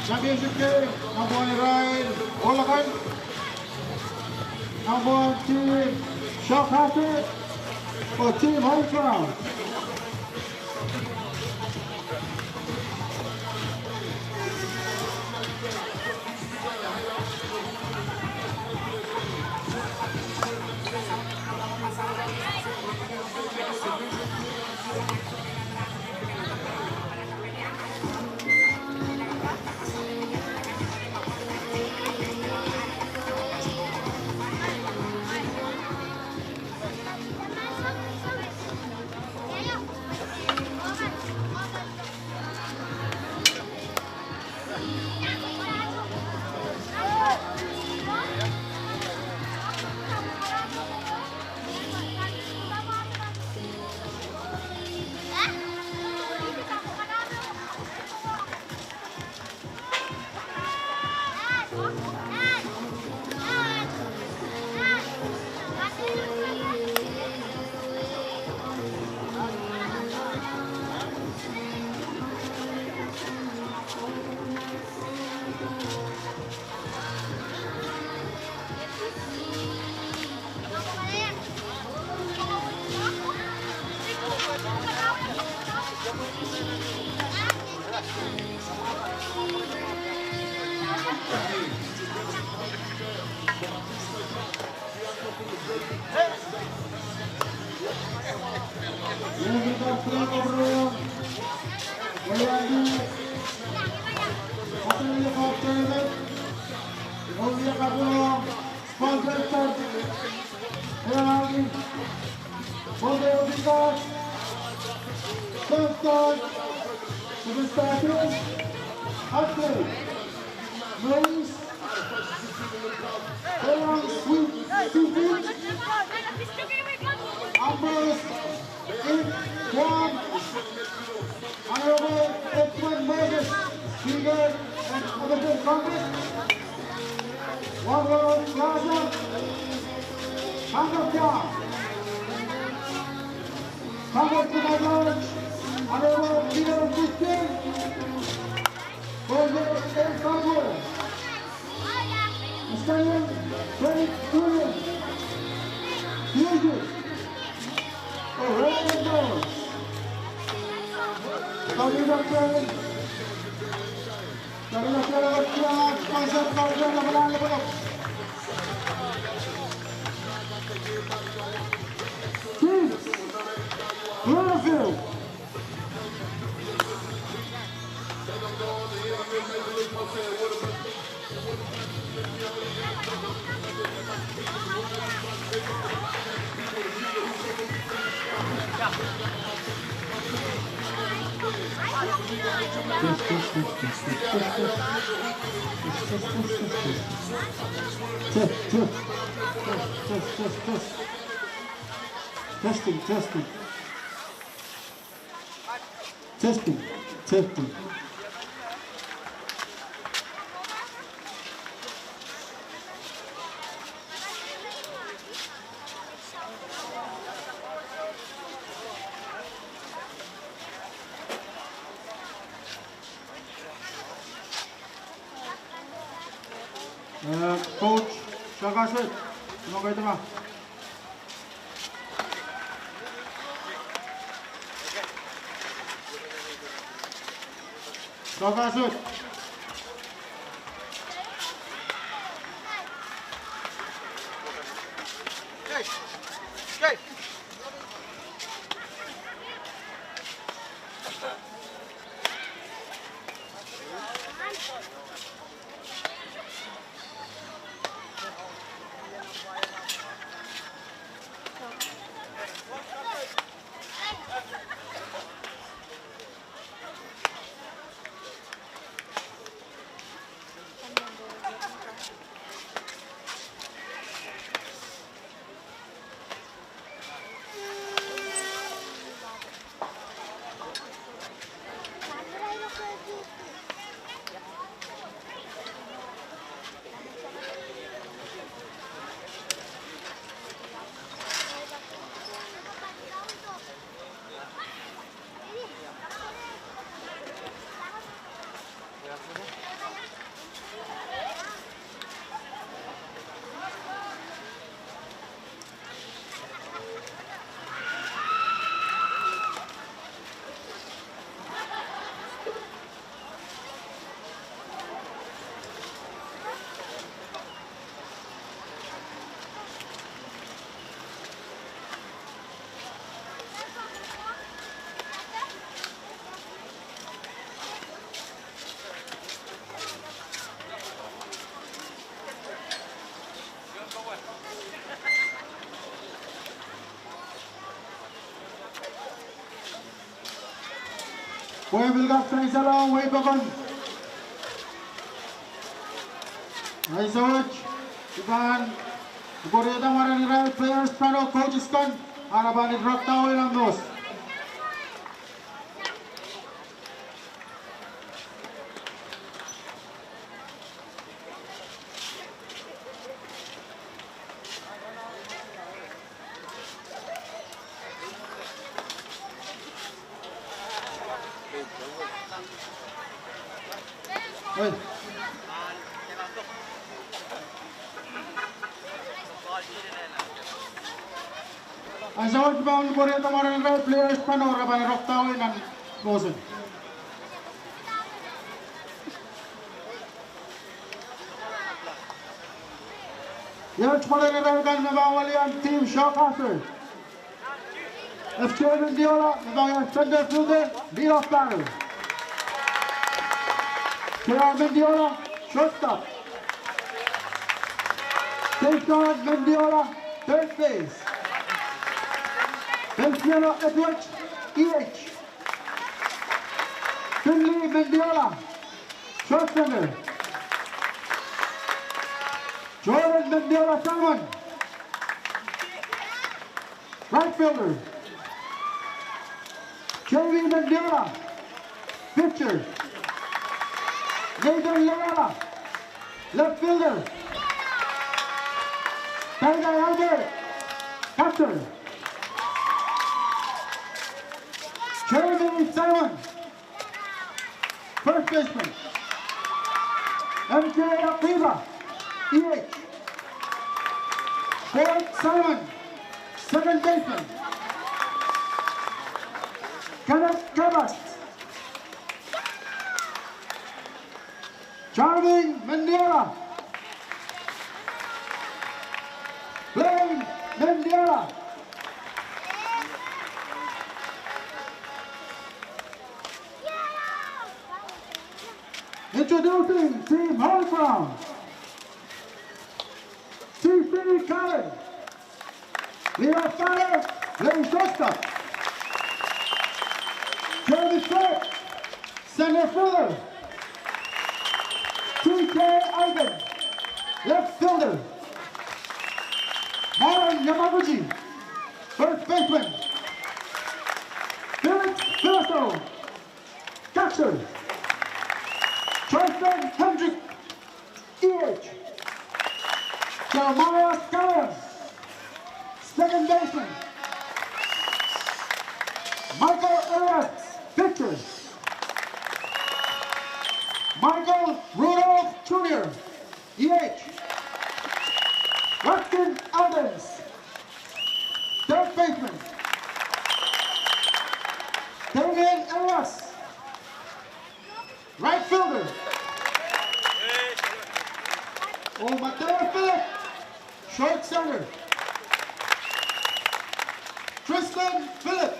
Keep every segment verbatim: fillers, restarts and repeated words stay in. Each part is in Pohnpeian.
Championship game, number one irail, Oregon. Number one team, Shakasi, oh team, High Ground. Sponsored by Air Army, Bombay Officers, South Side, Southern Star Trust, Hudson, Maurice, Air Army Sweet Seafood, Ambrose, Ip, Guam, Honorable Edwin Moses, Speaker and Member of Congress, Wangwan Plaza, Congress Chair, Congress Member, Honorable Peter Christian, Congress Congress, Australian Credit Union, Fusion, Red Bull, Kami Doctor, Kami Doctor, Kami Doctor, Kami Doctor, Chiefs, Bluefield. Test, test. Test, test, test. Testing, testing. Eh, coach, Shakasi, kaidehk. Shakasi. Pwe pil kak sansal oh wei pokon. Ansou wet, I pahn pwuriada mwaren irail players pahn oh coaches kan, a re pahn irekda oh nan mwohs. Ansou wet I pahn pwuriada mwaren irail players pahn oh re pahn irekda oh nan mwohs. Iet mwaren irail kan me pahn welian team Shawcastle. F J Mendiola, me pahn wia center fielder, leadoff batter. J R Mendiola, shortstop. Jason Mendiola, third base. Feliciano Edwards, E H. Finley Mendiola, short center. Jordan Mendiola Simon, right fielder. Jamie Mendiola, pitcher. Nathan Loyola, left fielder. Tyler Albert, catcher. Jeremy Simon, first baseman. M J Akiba, E H. Ford Simon, second baseman. Kenneth Kebas, Charming Mendiola. Blaine Mendiola. Introducing Team Home Ground. T C Cullen. Leadoff batter, playing shortstop. Jeremy Philip, center fielder. T J Ivan, left fielder. Marlon Yamaguchi, first baseman. Felix Velasco, catcher. Tristan Hendrick, E H. Jeremiah Scalia, second baseman. Michael Elias, pitcher. Michael Rudolph Junior, E H. Rustin Adams, third baseman. Damian Elias, right fielder. Oh Mateo Philip, short center. Tristan Philip.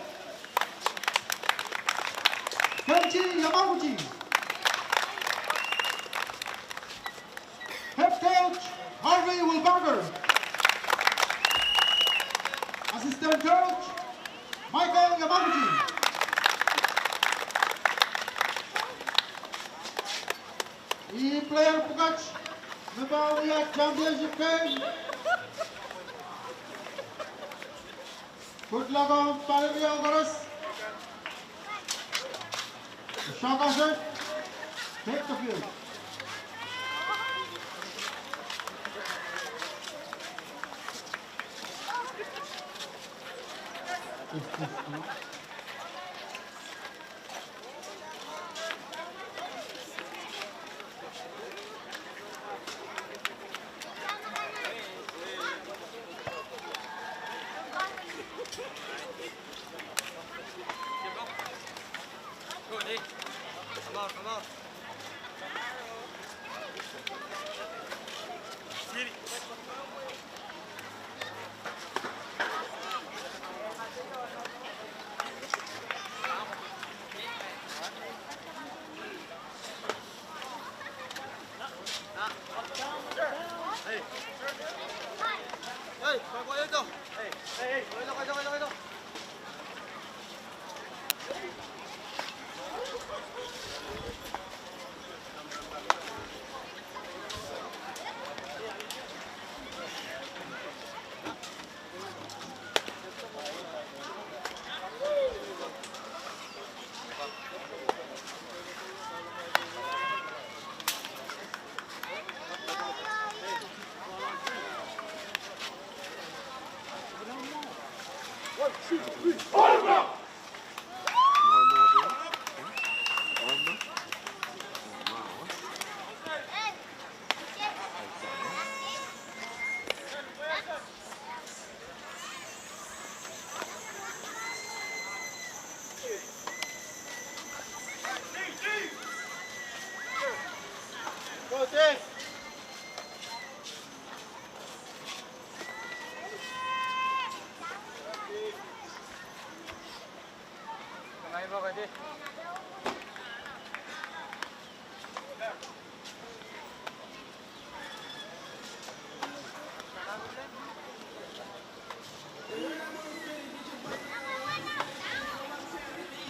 Kenji Yamaguchi. Head coach Harvey Wilbarger. Assistant coach Michael Yamaguchi. Ih player pwukat me pahn wia championship game. Good luck ong palirio koaros. Shawcastle, take the field.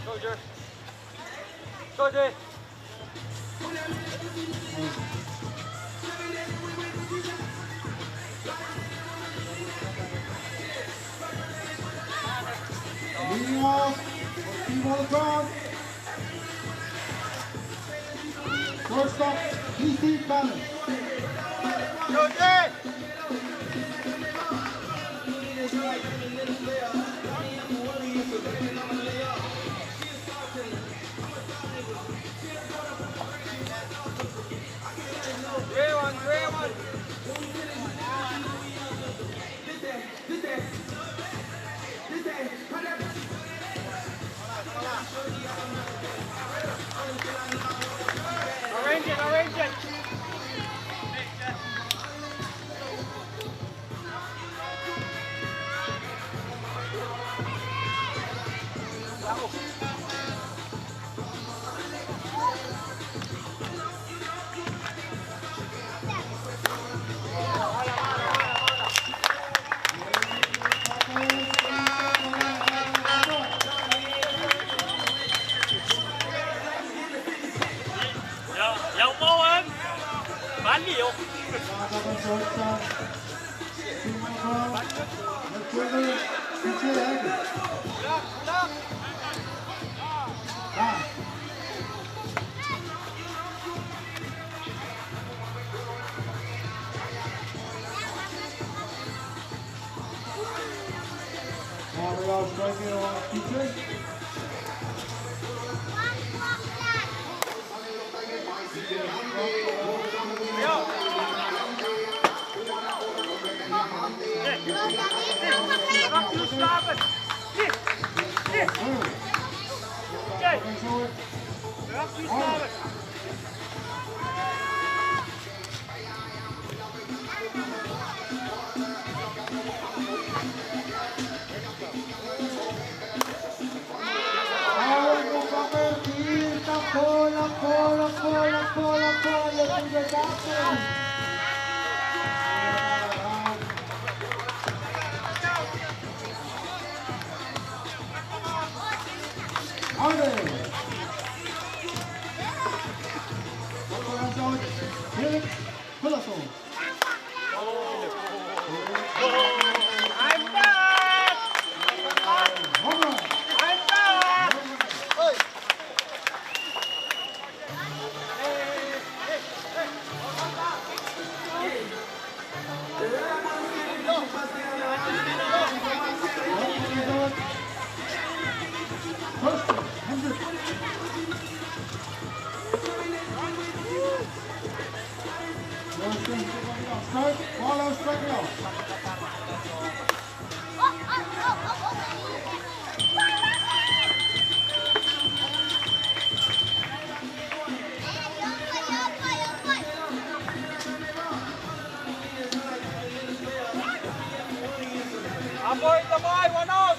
Soldier. Soldier. Leading off, Steve Holcroft. Shortstop, P C Bannon. Arrange it, arrange it. I'm back! I'm back! Strike, ball out, strike out. Aboid, aboid, one out.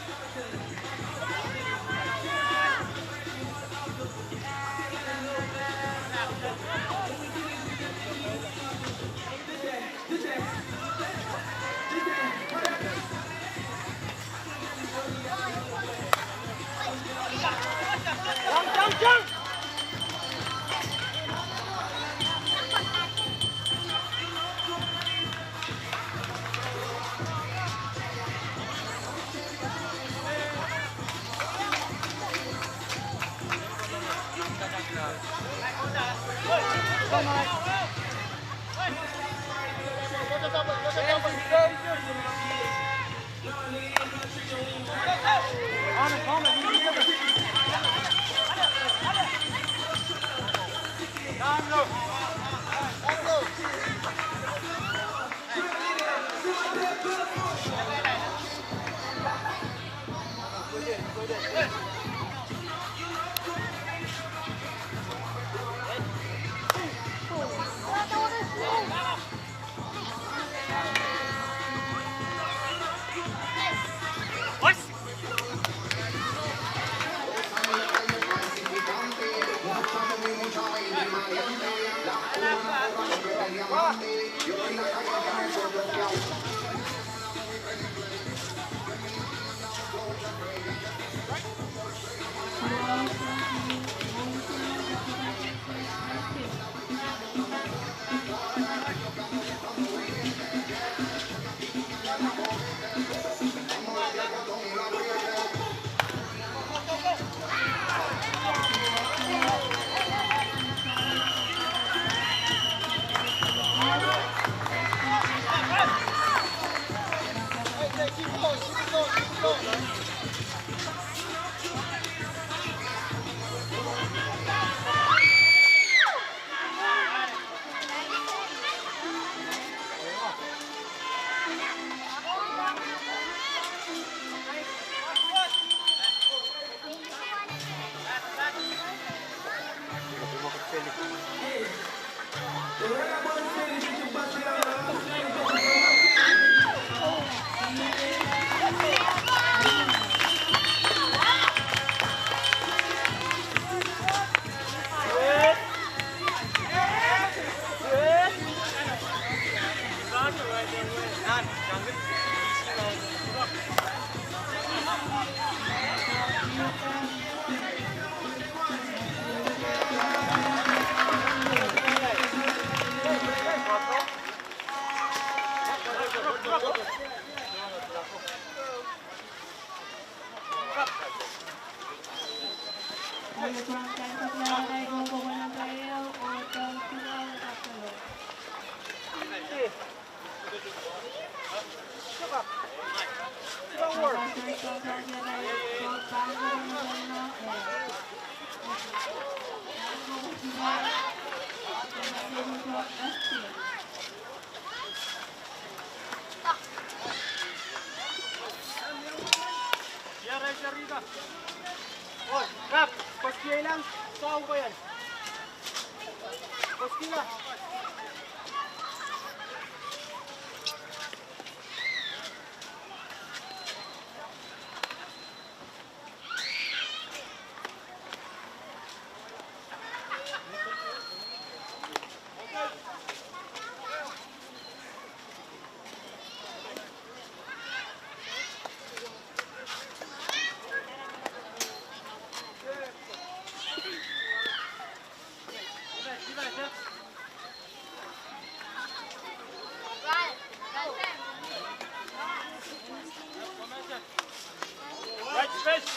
Right, space.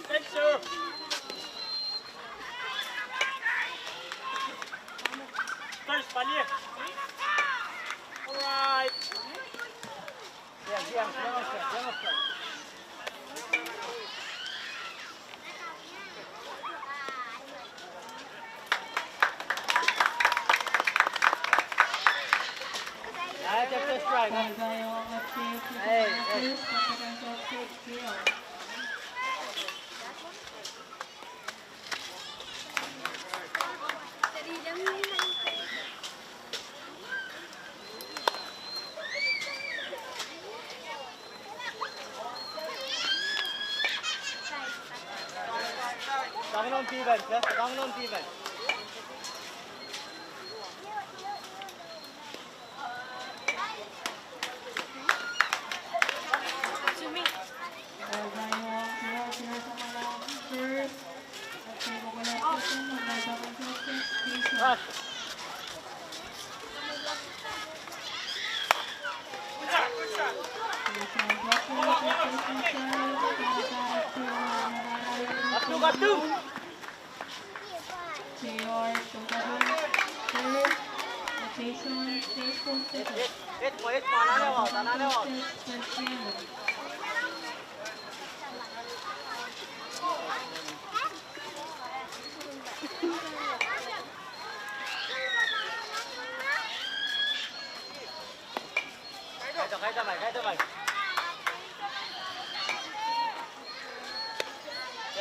Space, sir. Space, Pali. All right. Soang nohn defense, eh? Soang nohn defense.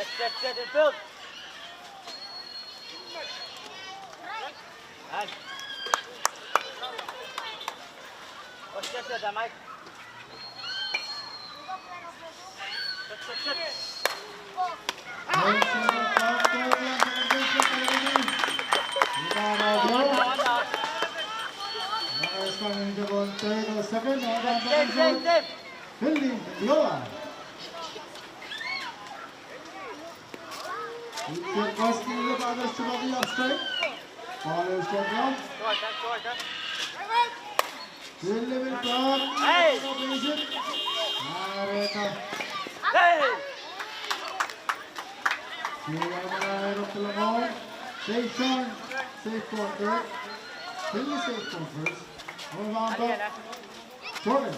Set, set, and build. Nice. Oh, set, set, Mike. Set, set, set. Save, save, save. Fielding, Viola. It was clear by the Shivaki of strike. Ball is struck out. Eleven block. Hey! Areta. Hey! Save for first. Fielding save for first. Hold on, Jordan.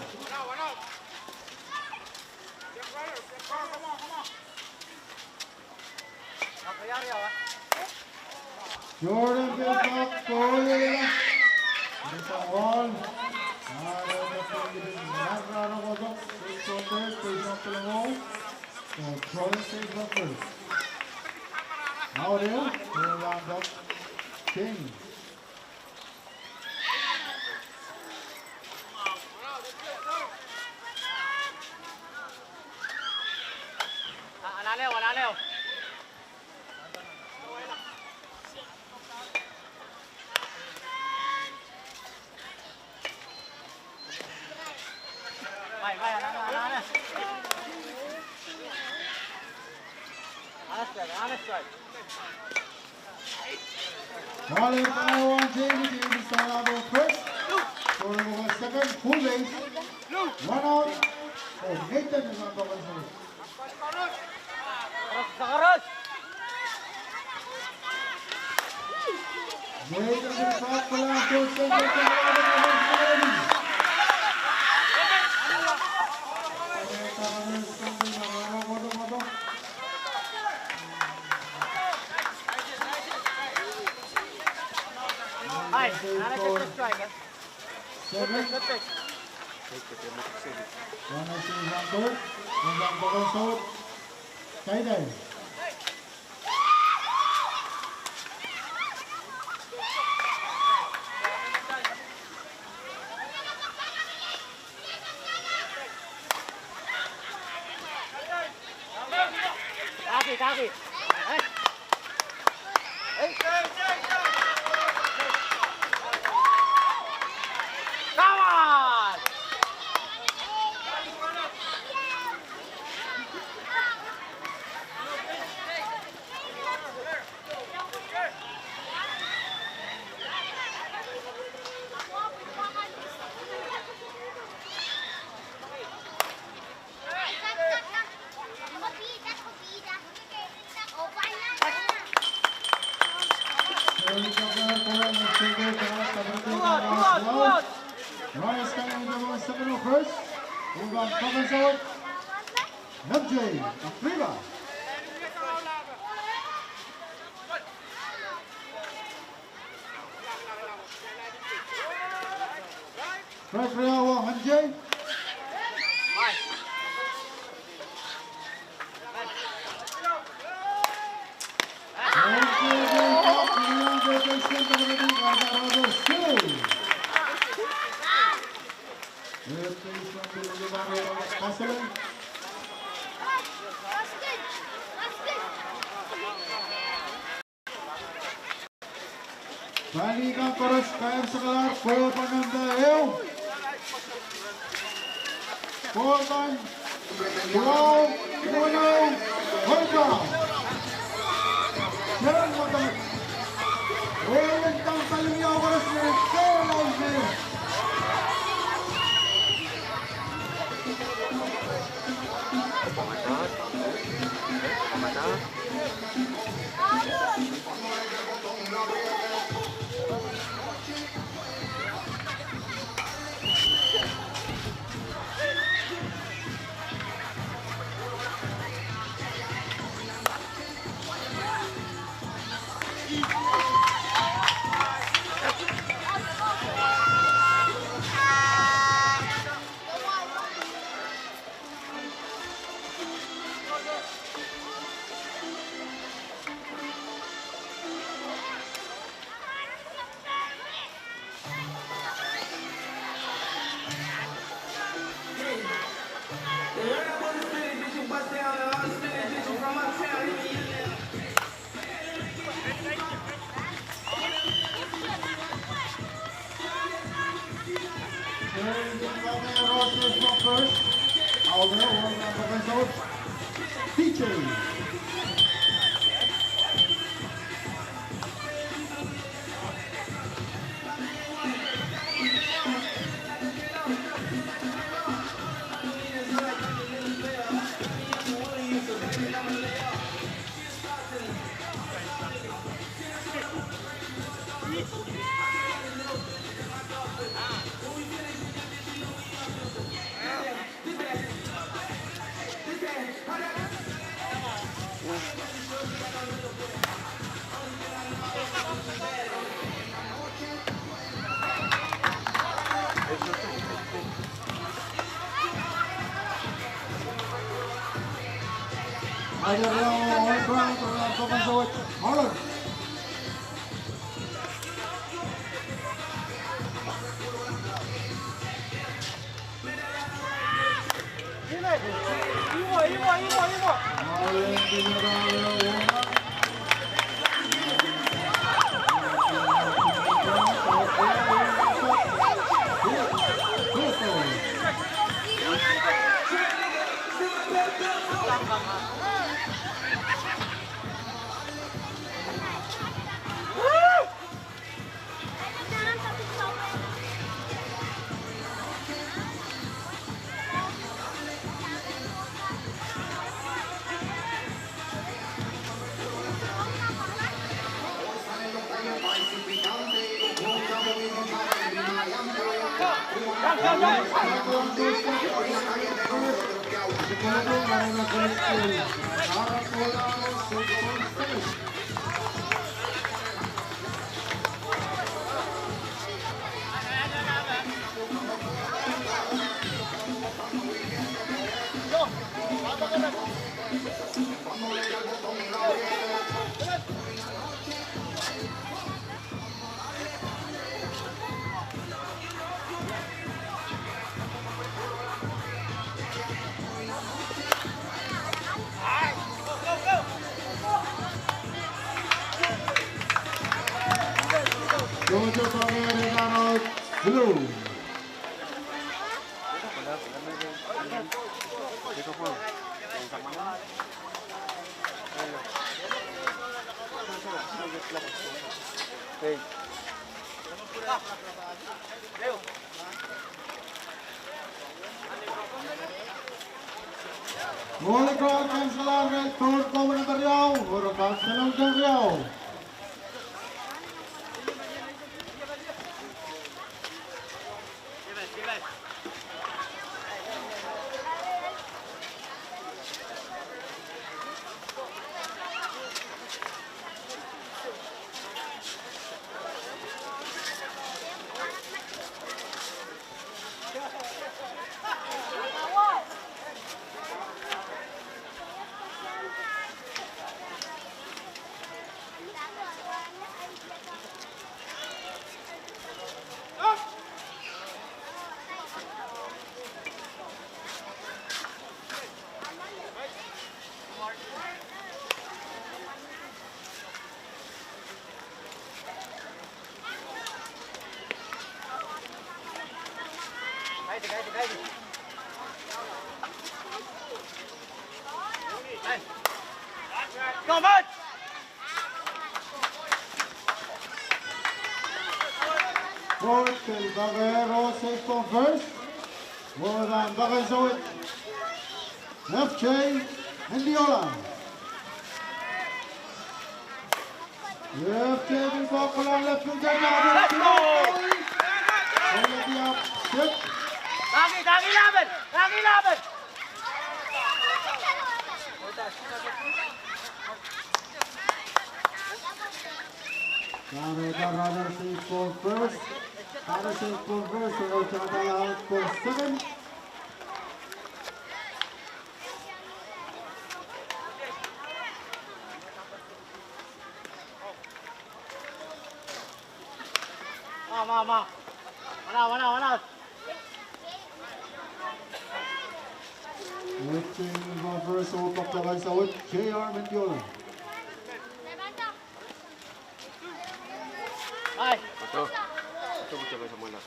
Jordan Peacock, goal. It's a wall. Ah, that was a good one. Not run over the, it's okay. Peacock to the wall. So, Jordan saves the first. Now they will round up King. Ball in by one, Jamie, Jamie Salabo first. Scoring over second, full base. One out. Oh, Nathan is on the one. Nathan is on the one. Hai, anak itu strike, ya. Seven. Mana sih sangkut, sangkut sangkut. Kaidai. Kaki, kaki. Come on! Rise coming into the second of first. Move on, Professor. M J, Afriba. Strike three over, M J. Pali kan koaros kaimwisekala, kowe pahn nempah ehu. Kowe pahn, wow, wow, wow. Keren madamat. Kowe tang pali mie koaros me, kowe pahn me. Georgia Pangere, Blue. Hey. Mwohn irail kaunselor, tohn kowet nan riau, oh re kak selong nan riau. Fourth, Pangere, Safe Home First. Mwohn pahn pahn sewese. F J Mendiola. F J pil pahn left fielder. Let's go! Olivia Sip. Tangi, tangi, laben, tangi, laben. Pahn irail Safe Home First. Pahn Safe Home First, oh, tadala out for second. Ma, ma, ma. One out, one out, one out. First, oh, pahn pahn sewese, J R Mendiola. Ai. Ato. Ato, ato, ato, ato.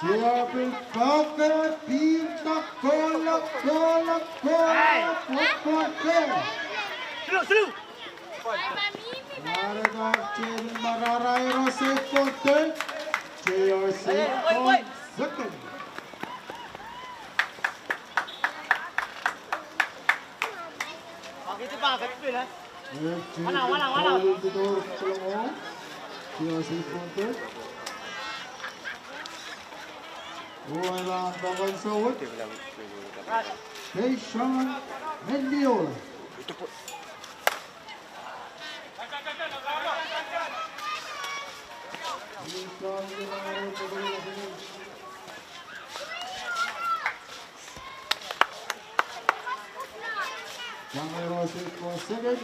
J R pil pahn kihda, kola, kola, kola, kola. Slow, slow. Marara, J R marara, iro Safe Home third. J R Safe Home second. One out, one out, one out. Uwen pahn sewese. Keishon Mendiola. Pangei rohs ko second.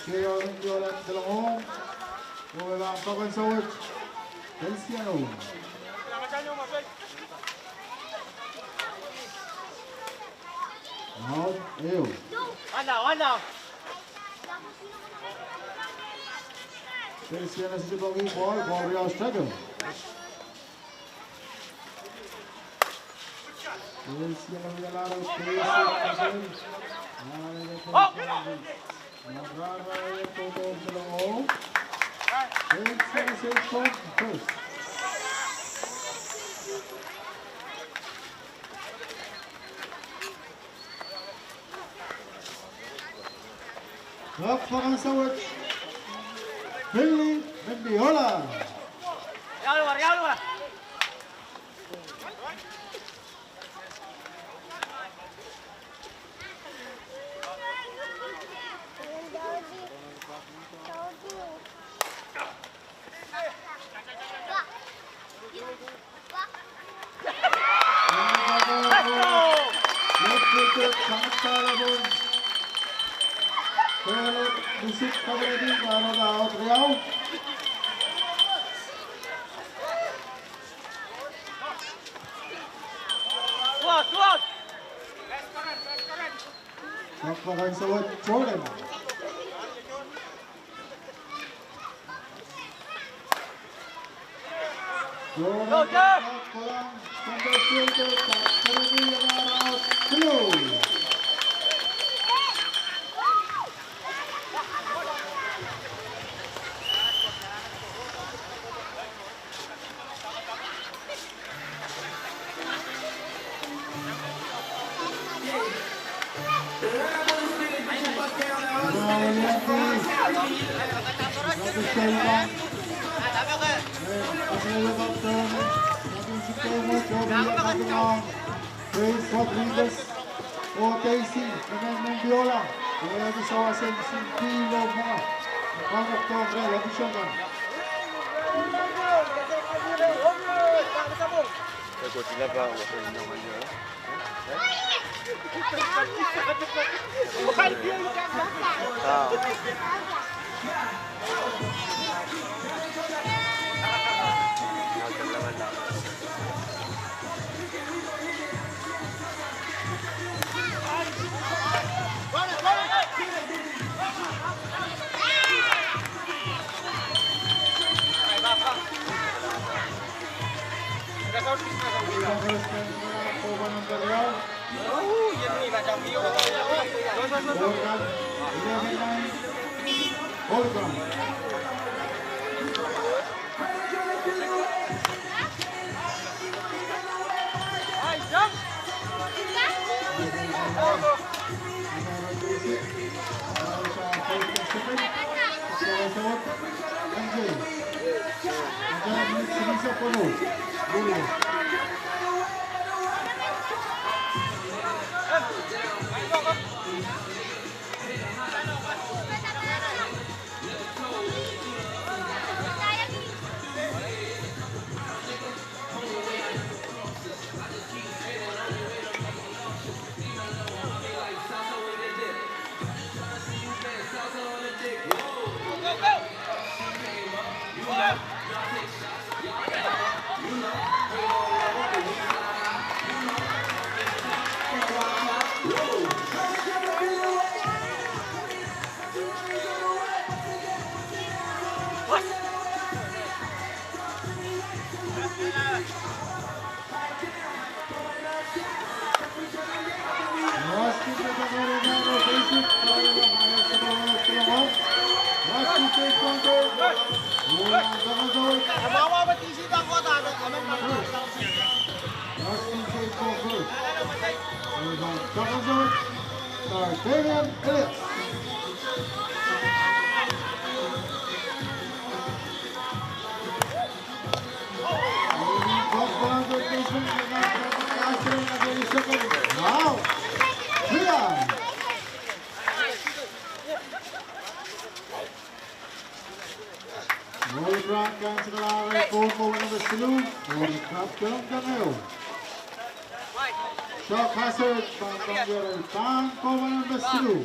Keieu Mendiola Delongo. Oh, e pahn pokon sawet. Feliciano. Out, ehu. Wana, wana. Feliciano sipong ih ball, ball riau strike. Kapakap sawet. Billy Mendiola. Kapakap sawet Jordan. Grace Rodriguez, oh Daisy, Mendiola, oh Daisy Sawasen, Sin Pilo Moa, Kong of Congress, official kan. Wow. Ohl pwukat kan solahr kohkohwei nan siluh, oh kapkapdengdeng ehu. Soh kaset pahn pangkeren pahn kohwahnumber siluh.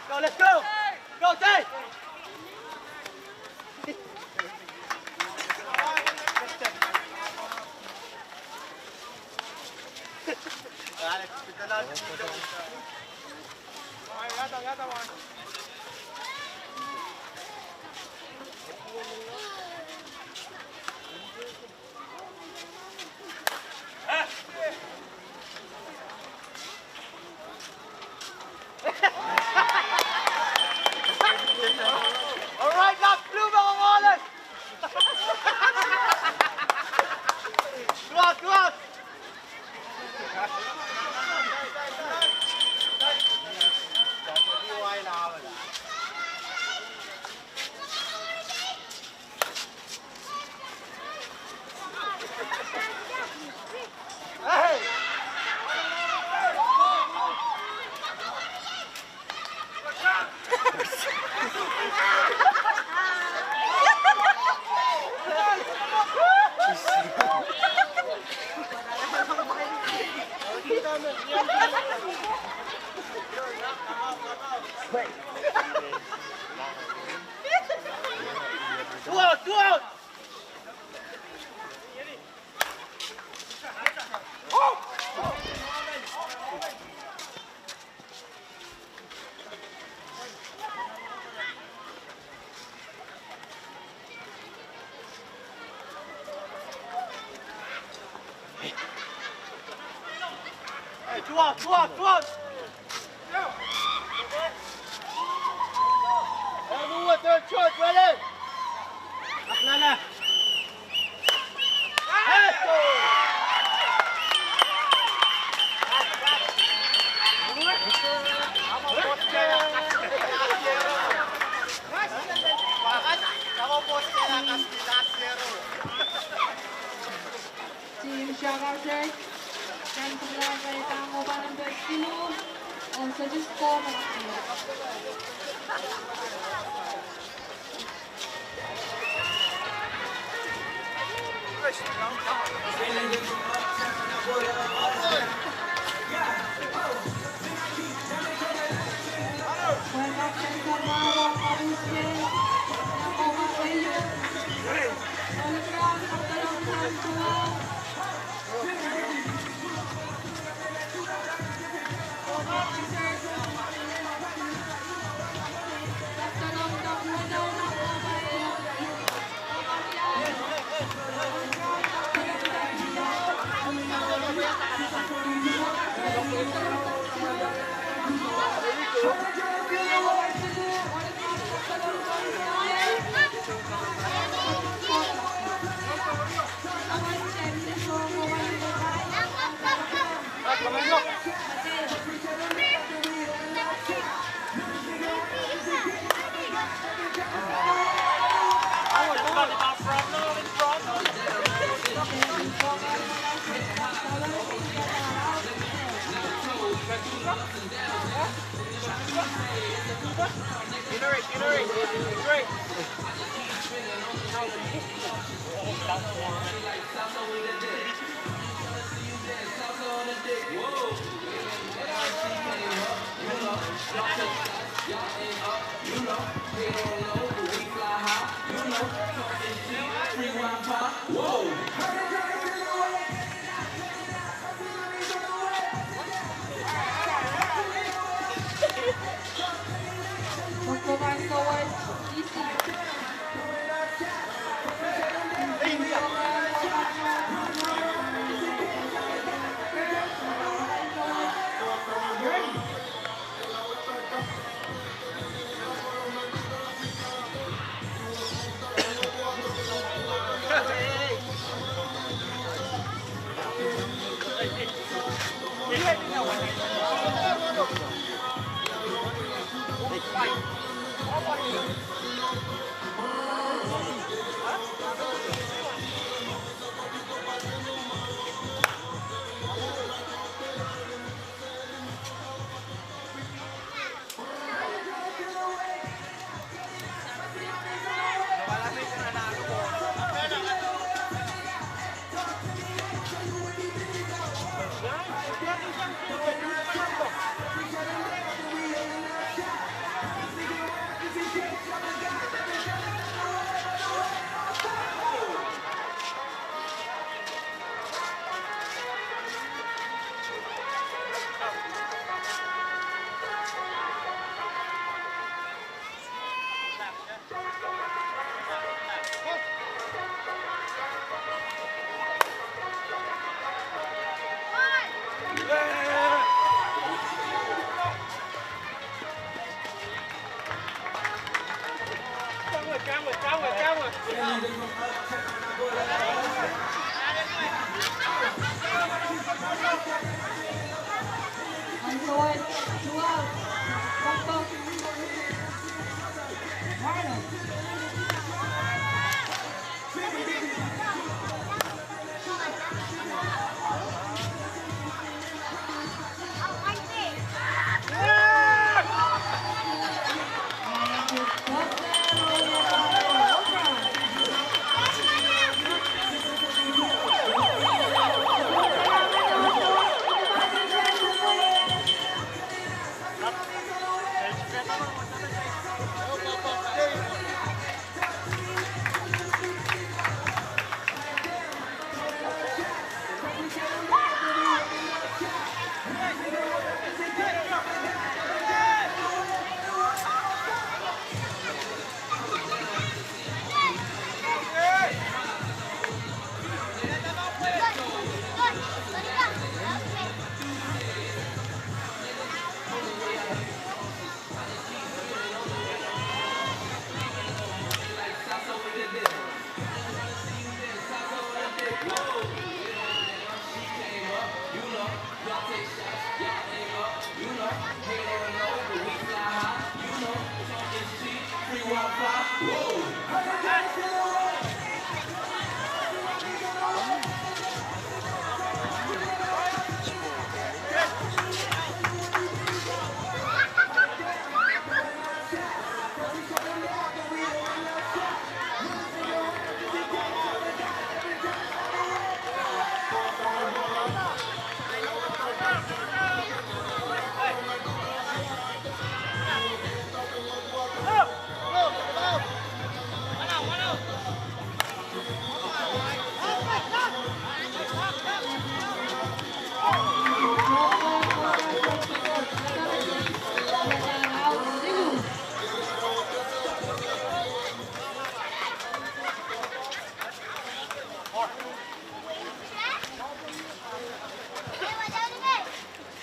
Go, let's go! Go, Tay! All right, lap blue, mga ngoles! Tuwak, tuwak! Two out, two out! Hey, two out, two out, two out! Hey, move with third shot, ready? Aklala. Team Shakasek, nan pahn kohwahnumber siluh, oh sohte score.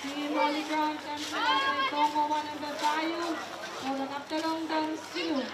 Team Holy Crown, kan sila soangen wanempe pahieu, oh kapdolong dang silu.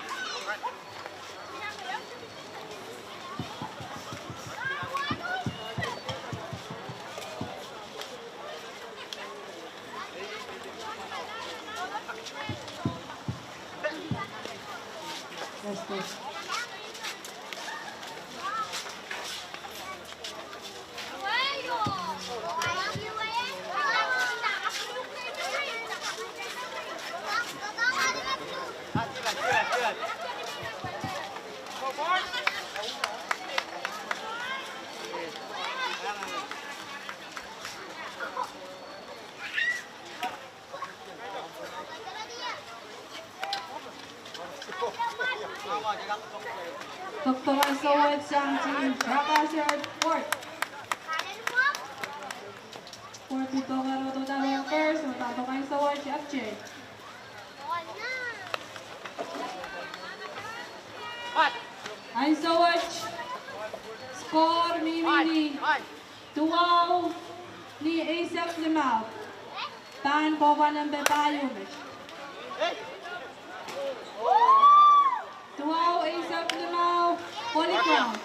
Pokpoken ansou wet sang team Jakaser Ward. Ward pil pokpoke rotorot first, oh pahn pokpoken ansou wet F J. Ansou wet, score mihmi ni duwau ni eisek limau. Pahn kohwei wanempe pahieu met. Duwau eisek limau, Holy Crown.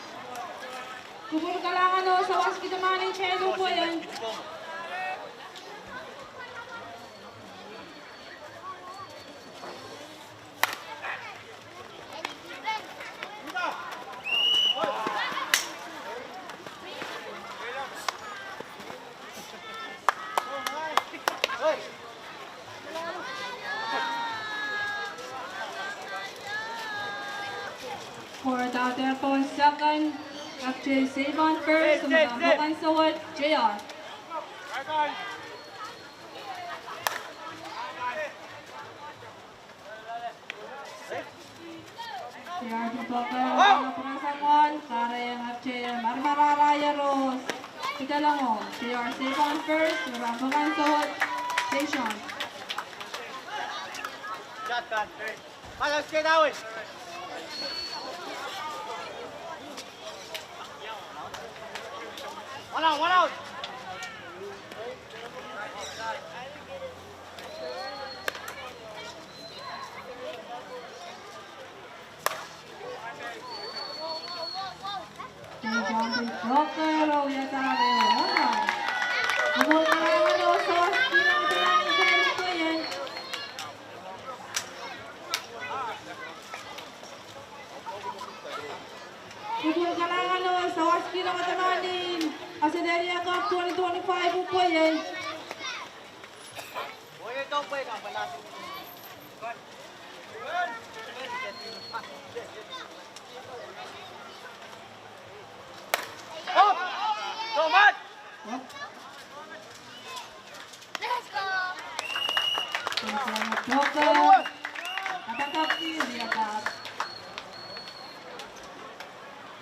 Kupwur kalahngan oh sawas kitail mwahnakapw pwehn. Score dahte pokpoken second, F J Savon first, oh pahn pokpoken ansou wet J R. J R pil pokpoke, pokpoken soangen, kahrehiong F J maramarahier oh pidolong. J R Savon first, oh pahn pokpoken ansou wet Savon. One out, one out. Lamatamani Australia Cup twenty twenty-five pwehki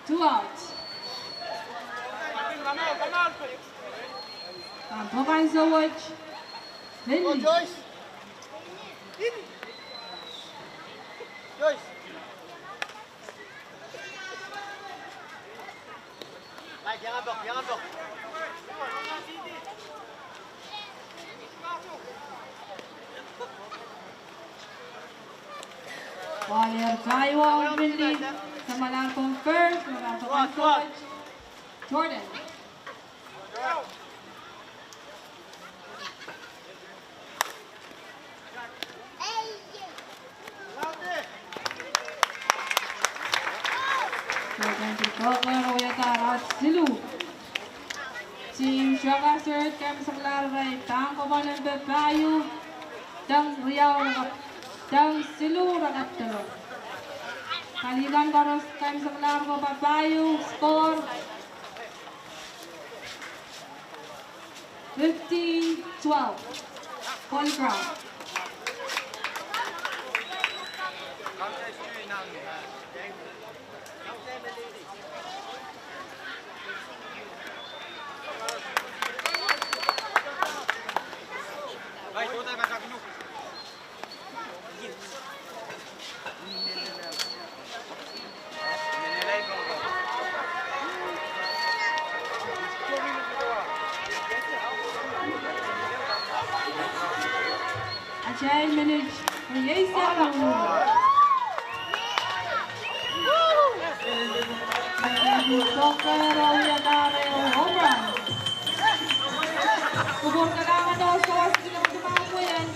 Two out. Pokon Sowet. Joyce. Joyce. Ball ire pahieu, Mindy. Samwalahr pwong first, samwalahr pwong first. Jordan. Jordan pil kohkohla wiadahr siluh. Team Shreka Sirte keimwseklahr irail pahn kopwung en pahieu, deng riau raka, deng siluh raka dolo. Kalikan koaros keimwseklahr ko pahieu, score fifteen twelve. Ball ground. Atail minit rieisek. Soccer, oh, wiadahr ehu home run. Kupwur kalahngan oh, sowas kila matumahu pwehn.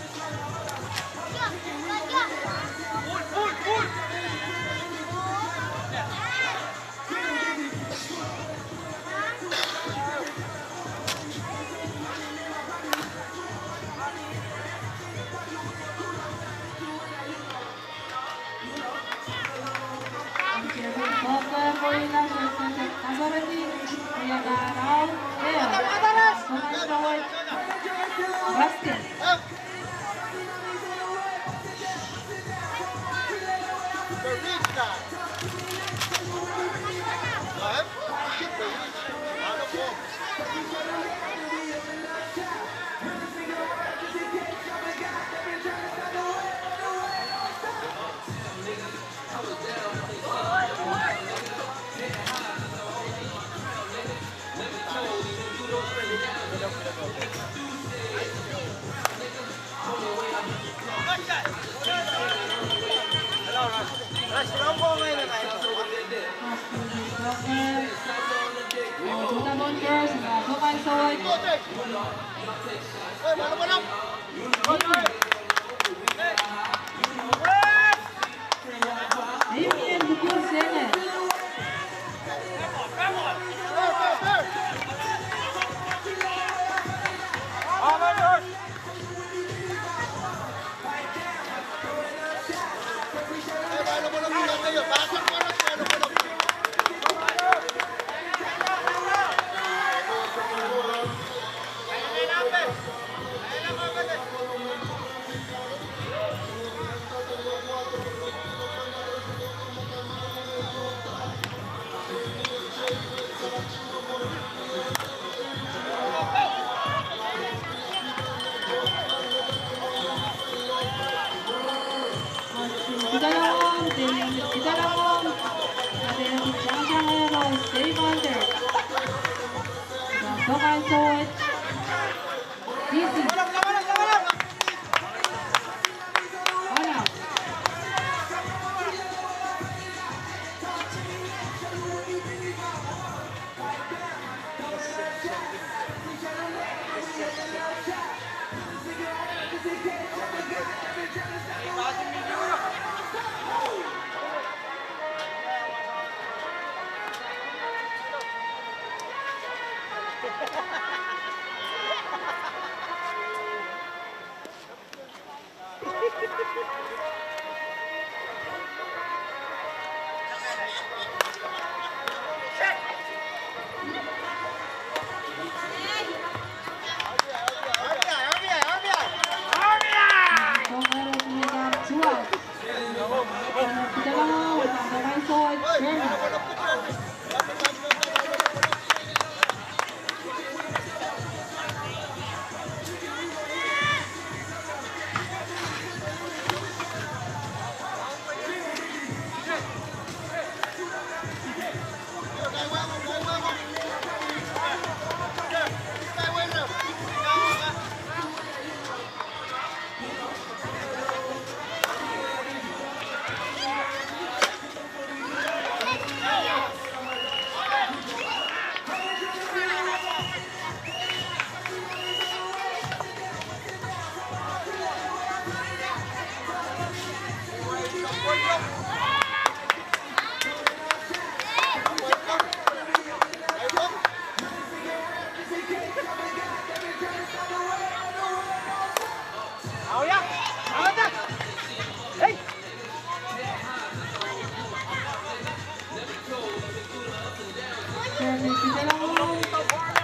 Jeremy Pitalong,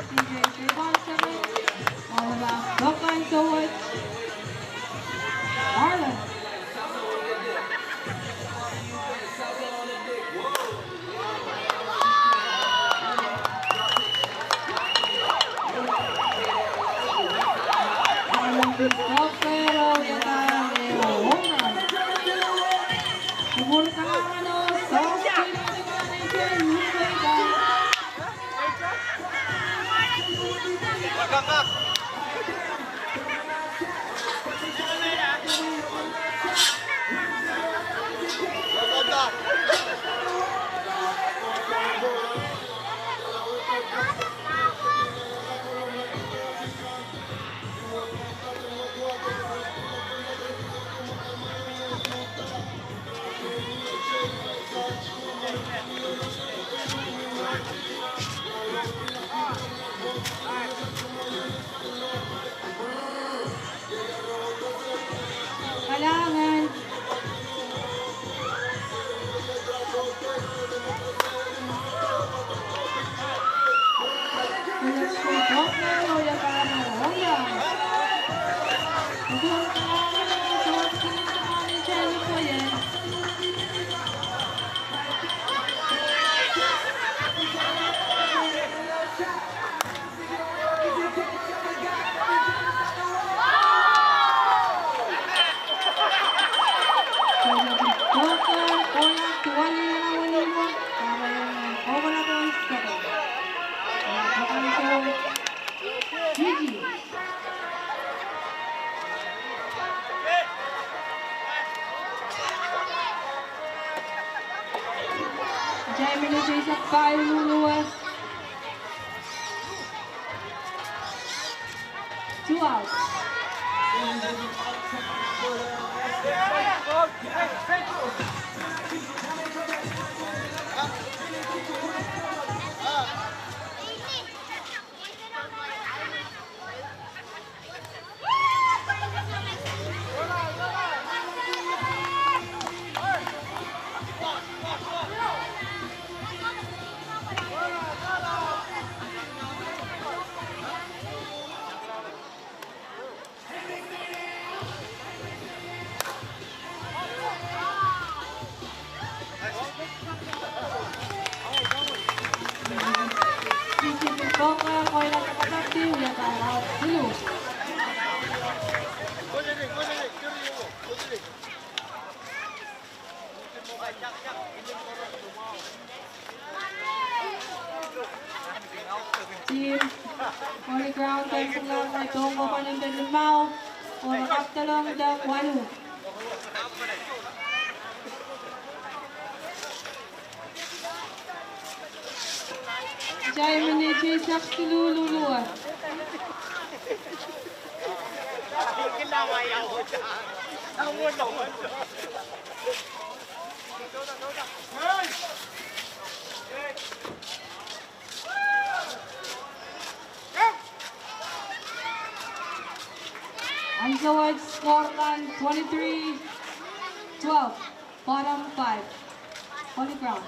D J Trayvon Seven, Oliver Dokan Sowat, Marlon. Kalahngan. Kitail minit eisek pahieu luluwe. Two outs. Team Holy Crown Fencing Club, Tongo, pahn limpoak limau, oh kapwaiada waluh. Kitail minit eisek siluh luluwe. Ansou wet score kan twenty-three twelve, bottom five. Holy Crown.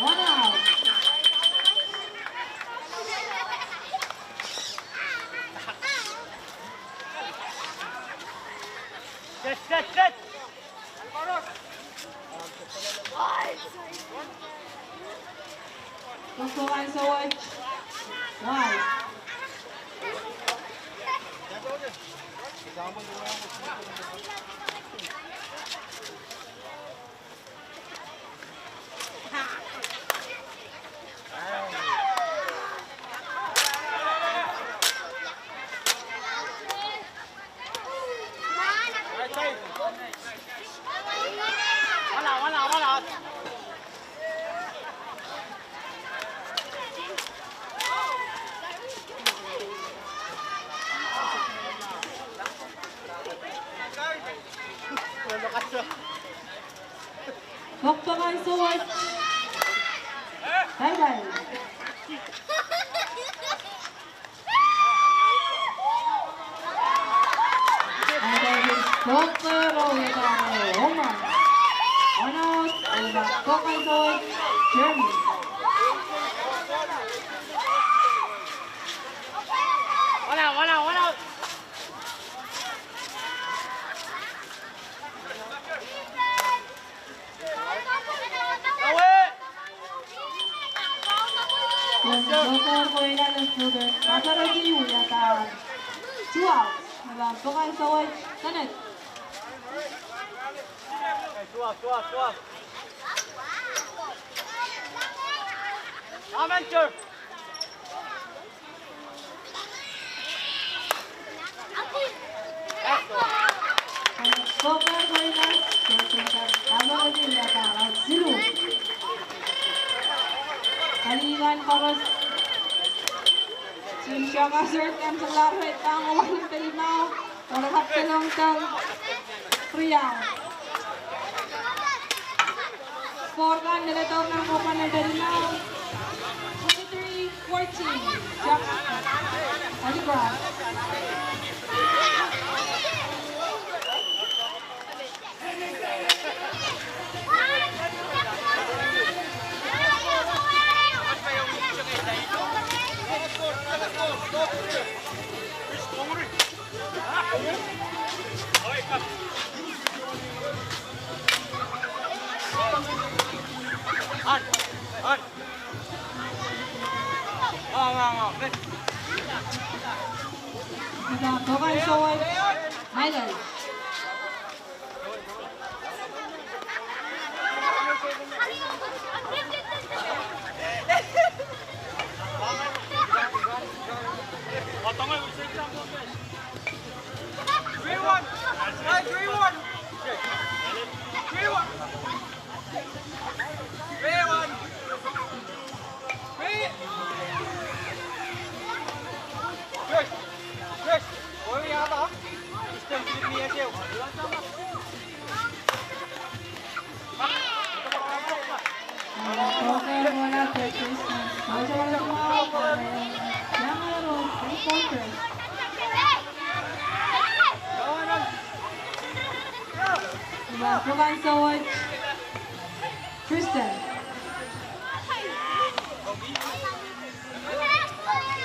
One out. Set, set, set. Kokohkan sowet. Wai. Kokohkan sowet. Bye bye. Kokohkan sowet, Germany. One out, one out, one out. Kokohkan sowet, Kokohkan sowet, Two outs. Kokohkan sowet, Kenneth. Two outs, two outs, two outs. Amen, sir. Kaliilan koaros. Team Siakosured, Kamselahr, Tangawal, Pelimau. Koaros ahpw lelong tang. Riau. Score kan leledohr nan kohpwuren Pelimau. Twenty-three fourteen. Siakosured. Holy Crown. Kokohkan sowet, Michael. Three one. Hey, three one. Three one. Three one. Three. Yes. Yes. Oi, apa? Sistem tidak ni aja. Kokohkan sowet, Tristan.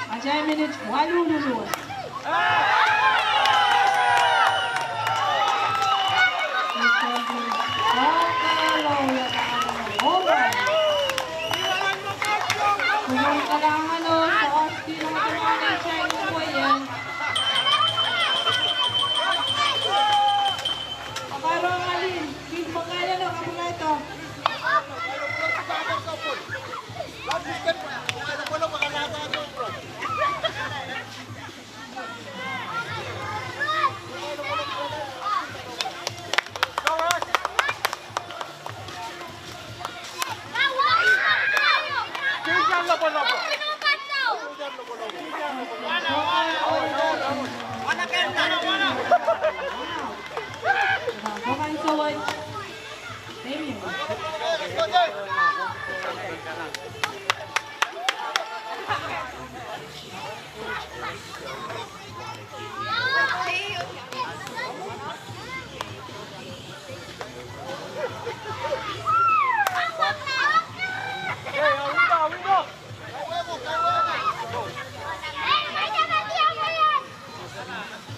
Atail minit waluh luluhn. Amen.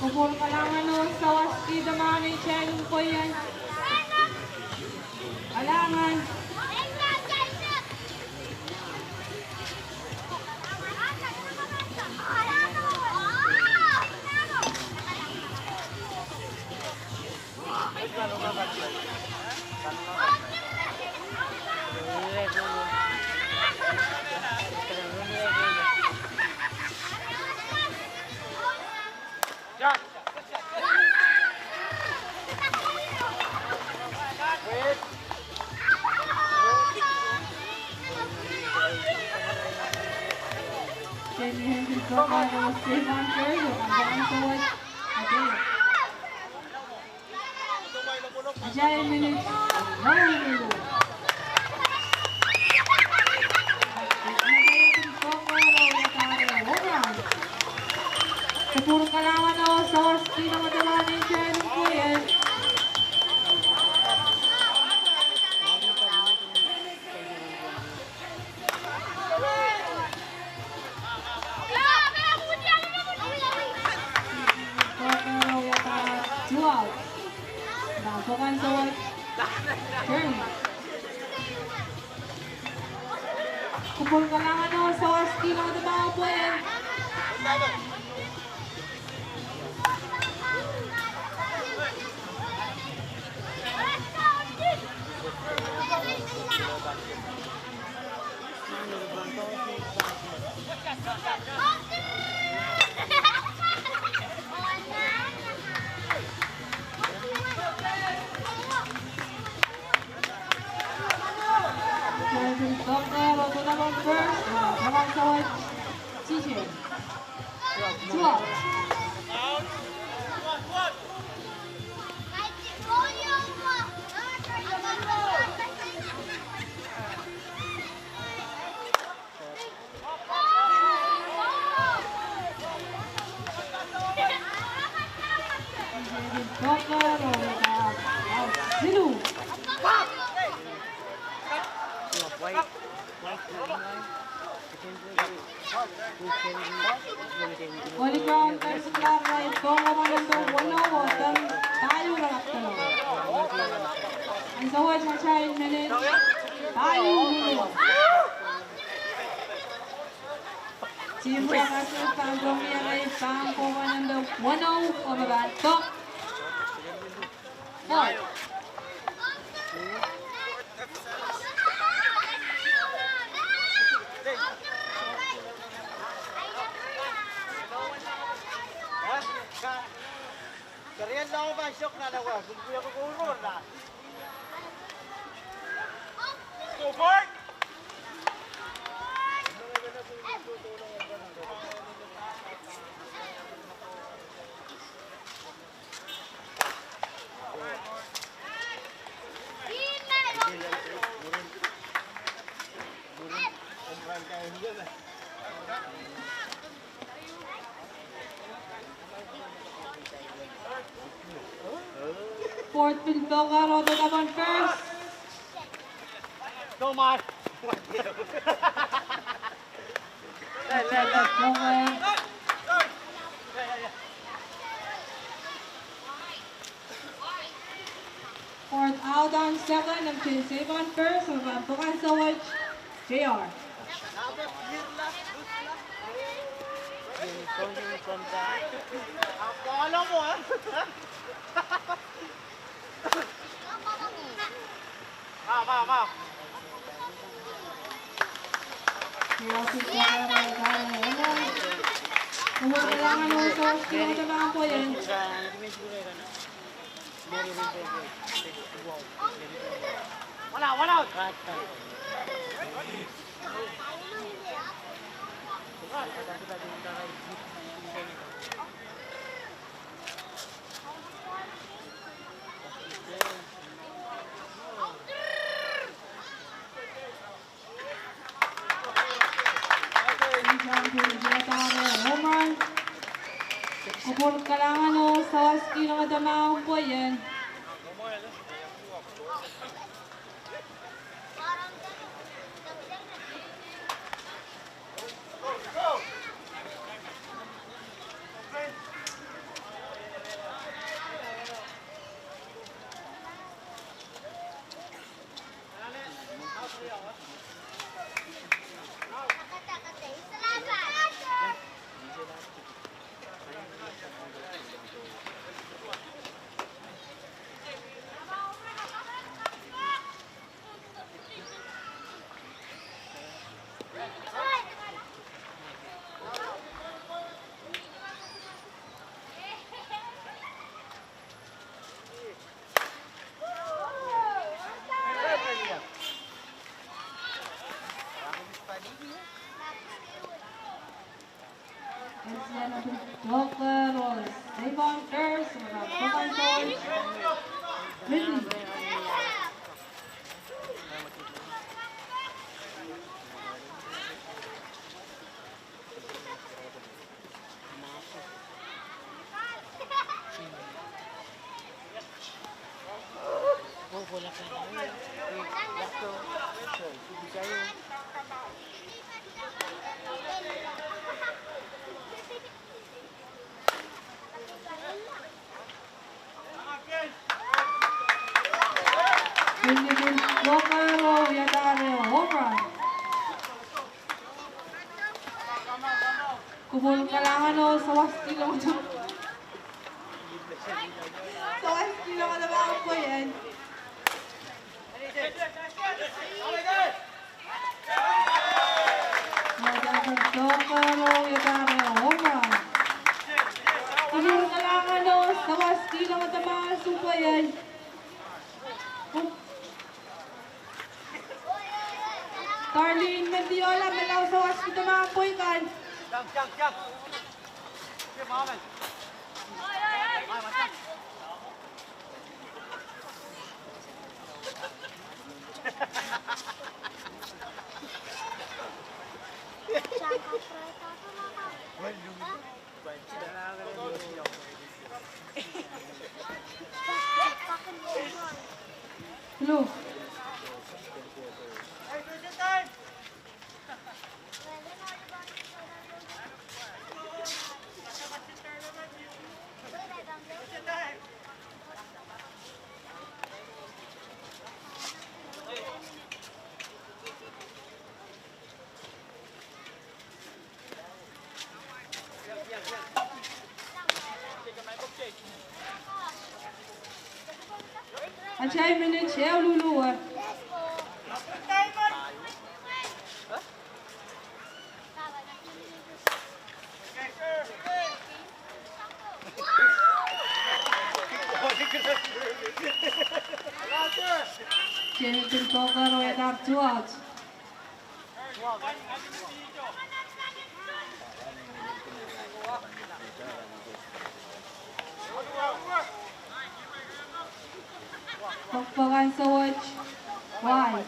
Kupwur kalahngan oh sawas kihda ma neitail en kohieng. Kalahngan. Atail minit rau lime. Kupwur kalahngan oh sawas kihda ma neitail en kohieng. Kupwur kalahngan oh sawas kihda ma neitail en kohieng. Holy Crown, Council Club, right, Tonga, Tonga, Tonga, Tonga, Tonga. Ansou wet atail minit pahieu. Team Tonga State pahn rong ie, pahn kohwei nan de weneu, oh me pahn tok. Fourth pil poker, oh, the double first. Come on. Fourth out on second, and J C on first, and pahn pwukoahn sawit, J R. Kupwur kalahngan oh sawas kilangada mahn pweien. Pil ni pil blocker oh wiadahr home run. Kupwur kalahngan oh sawas kilangada. Sawas kilangada mahn pweien. Wiadahr blocker oh wiadahr home run. Kupwur kalahngan oh sawas kilangada mahn pweien. Darlene Mendiola me lao sawaskihda mahn pwei kan. Hello. Atail minit ehu luluwe. Kitail pil poakar oh wiadahr two out. Pokpokan sewese wai.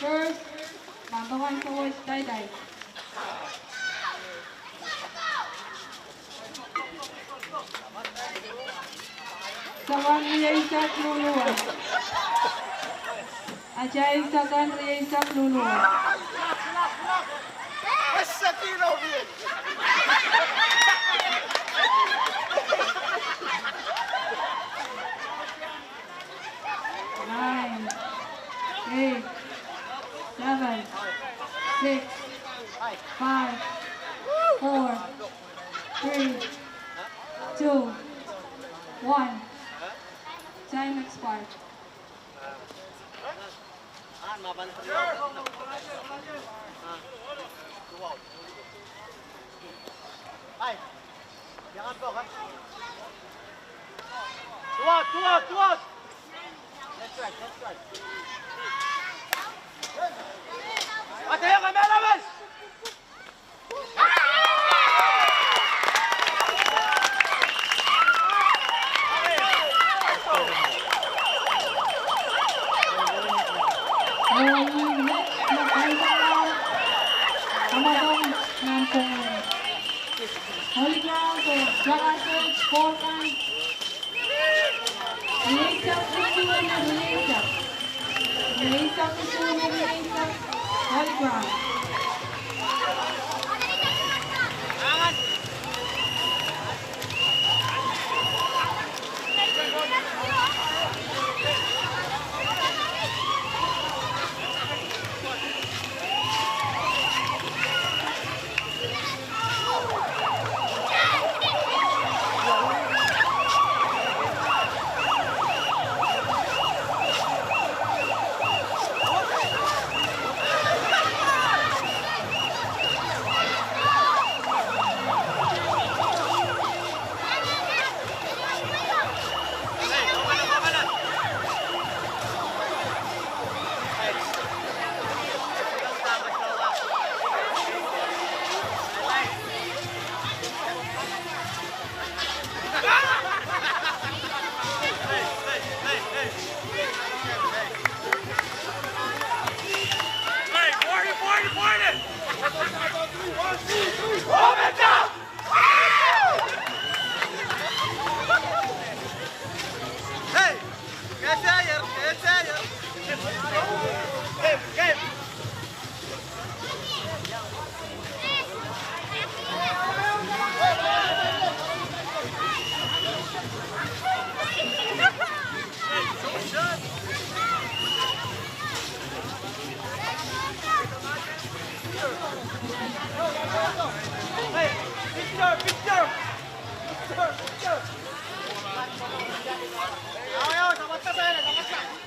First, pokpokan sewese Daidai. Soangen rieisek luluwe. Atail soangen rieisek luluwe. Nine, eight, seven, six, five, four, three, two, one. Time expired. Two out, two out, two out. That's right, that's right. Holy Cross, oh, Jakarta, four points. Malaysia, Malaysia. Malaysia, Malaysia. Holy Cross. Hey, picture, picture. Picture, picture. Ayo, ayo, samatsa, samatsa.